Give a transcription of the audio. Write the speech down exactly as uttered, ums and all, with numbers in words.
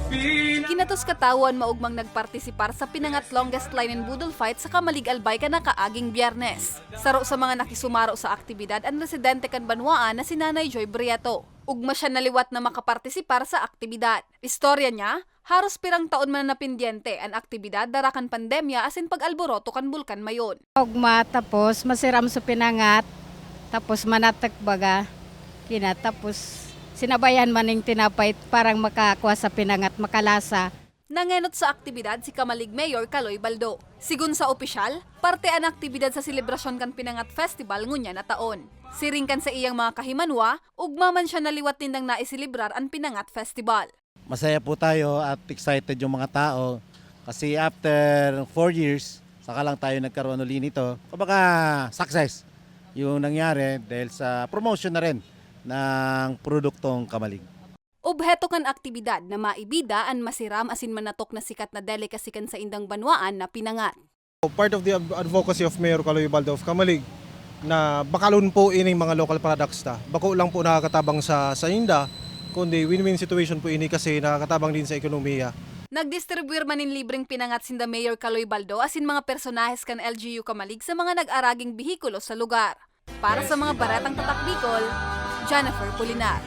Kinatos katawo an maogmang nagpartisipar sa pinangat longest line in boodle fight sa Camalig, Albay kan nakaaging Byernes. Saro sa mga nakisumaro sa aktibidad an residente kan banwaan na si Nanay Joy Brieto. Ugma siya naliwat na makapartisipar sa aktibidad. Istorya niya, haros pirang taon man na napindyente an aktibidad dara kan pandemya asin pag-alboroto kan Bulkan Mayon. Ugma, tapos masiram sa pinangat, tapos manatek baga. Kina, tapos sinabayan man ning tinapay parang makakwa sa pinangat, makalasa. Nangenot sa aktibidad si Camalig Mayor Kaloy Baldo. Sigon sa opisyal, parte an aktibidad sa selebrasyon kan Pinangat Festival ngunyan na taon. Siring kan sa iyang mga kahimanwa, ugma man siya naliwat nindang naiselebrar an Pinangat Festival. Masaya po tayo at excited yung mga tao kasi after four years, saka lang tayo nagkaroon uli nito. Kumbaga, success yung nangyari dahil sa promotion na rin ng produktong Kamalig. Obheto kan aktibidad na maibida an masiram asin manatok na sikat na delicacy kan saindang banwaan na pinangat. Part of the advocacy of Mayor Kaloy Baldo of Camalig na bakalon po ining mga local products ta. Bako lang po nakakatabang sa sainda, kundi win-win situation po ini kasi nakakatabang din sa ekonomiya. Nagdistribuyar man nin libreng pinangat sinda Mayor Kaloy Baldo asin mga personahes kan L G U Camalig sa mga nag-araging behikulo sa lugar. Para sa mga baretang Tatak Bicol, Jennifer Pulinar.